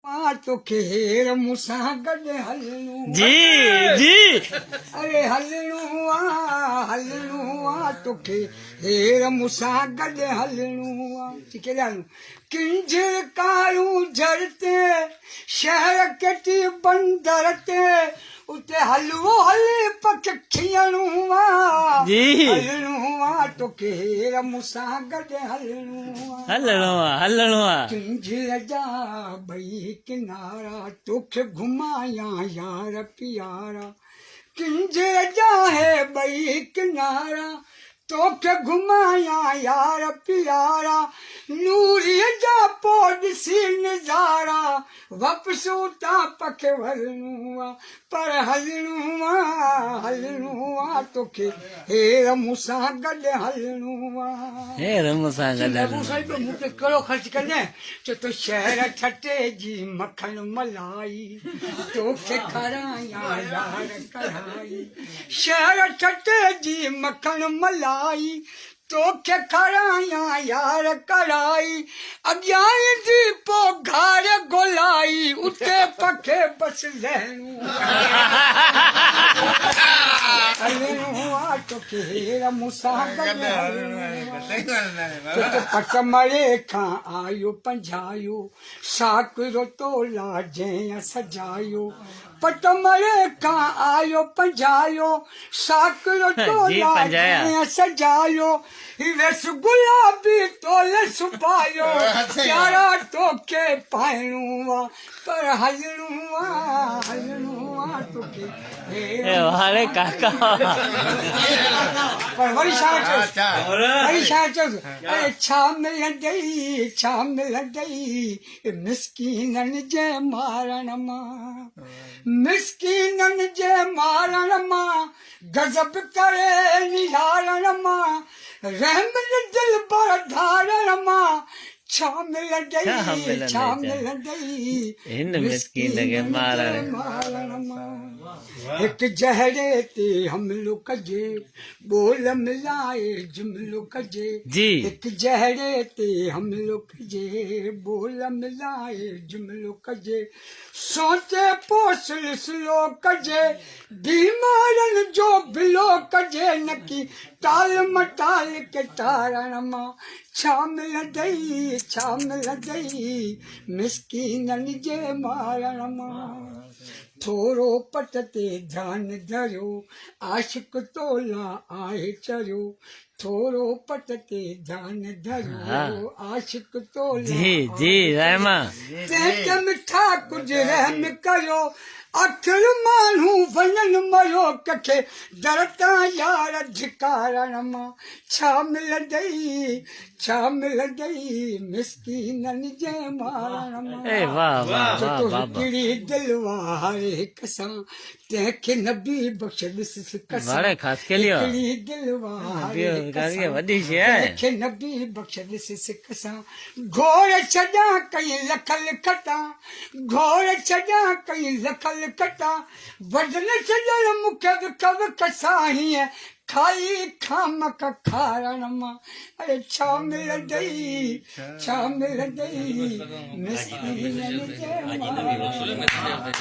آ توکي هير مون سان گڏ هلڻو جي جي اري هلڻو آ هلڻو آ توکي هير مون سان گڏ هلڻو آ چي ڪيڏي هلڻو ڪنجهر ڪارون جھر تي شهر ڪيٽي بندر تي اتي حلوو هلي پک کيئڻو آ جي هلڻو آ توکي هير مون سان گڏ هلڻو آ هلڻو آ هلڻو آ ڪنجهر جا ٻئي ڪنارا توکي گهمايان يار پيارا ڪنجهر جا هي ٻئي ڪنارا توکي گهمايان يار پيارا نوريء جا پوء ڏسي نظارا واپس اتان پکي ورڻو آ پر هلڻو آ هلڻو آ توکي هير مون سان گڏ هلڻو آ. هير مون سان گڏ هلڻو آ. صاحب مون تي ڪهڙو خرچ ڪندين چي ٿو شهر ٺٽي جي مکڻ ملائي توکي کارايان يار ڪڙهائي شهر ٺٽي جي مکڻ ملائي توکي کارايان يار ڪڙهائي اڳيان ايندي پو گهاڙ گولائي اتي پکي بس لهڻو هلڻو آ توکي هير مون سان گڏ هلڻو آ توکي پٽ مڙي کان آيو پنجايو ساڪرو تولا جنهن سجايو پٽ مڙي کان آيو پنجايو، ساڪرو جي تولا پنجايا. جنهن سجايو، هي ويس گلابي تول سبايو، پيارا توکي پائڻو آ پر هلڻو آ هلڻو آ توکي هير اي واهه ري ڪاڪا واهه. پر وري ڇا چيس وري ڇا چيس اڙي ڇا ملندئي ڇا ملندئي مسڪينن جي مارڻ مان مسڪينن جي مارڻ مان غضب ڪري نهارڻ مان رحم دلبر ڌارڻ مان ڇا ملندئي ڇا ملندئي هن مسڪين کي مارڻ مان هڪ جهڙي تي حملو ڪجي ٻول ملائي جملو ڪجي جي هڪ جهڙي تي حملو ڪجي ٻول ملائي جملو ڪجي سوچي پو سلسلو ڪجي بيمارن جو بلو ڪجي نڪي ٽال مٽال ڪي ٽارڻ مان ڇا ملندئي ڇا ملندئي مسڪينن جي مارڻ مان ٿورو پٽ تي ڌيان ڌريو عاشق تولا آهي چريو ٿورو پٽ تي ڌيان ڌريو عاشق تولا جي جي رحما تنهن تي مٺا ڪجهه رحم ڪريو آخر ماڻهو وڃن مريو ڪکي در تان يار ڌڪارڻ مان ڇا ملندئي ڇا ملندئي مسڪينن جي مارڻ مان اي واه واه واه بابا هڪڙي دل واري هڪ سان تنهن کي نبي بخش ڏس سڪ سان واڙي خاص کيلي وا هڪڙي دل واري هڪ سان وڏي شي آهي تنهن کي نبي بخش ڏس سڪ سان گهور ڇڏيان ڪئين لک لکتا گهور ڇڏيان ڪئين لک لکتا وزن ڇڏڻ مون کي وک وک سان هيئن کائي کامڪ کارڻ مان اڙي ڇا ملندئي ڇا ملندئي مسڪينن جي مارڻ مان.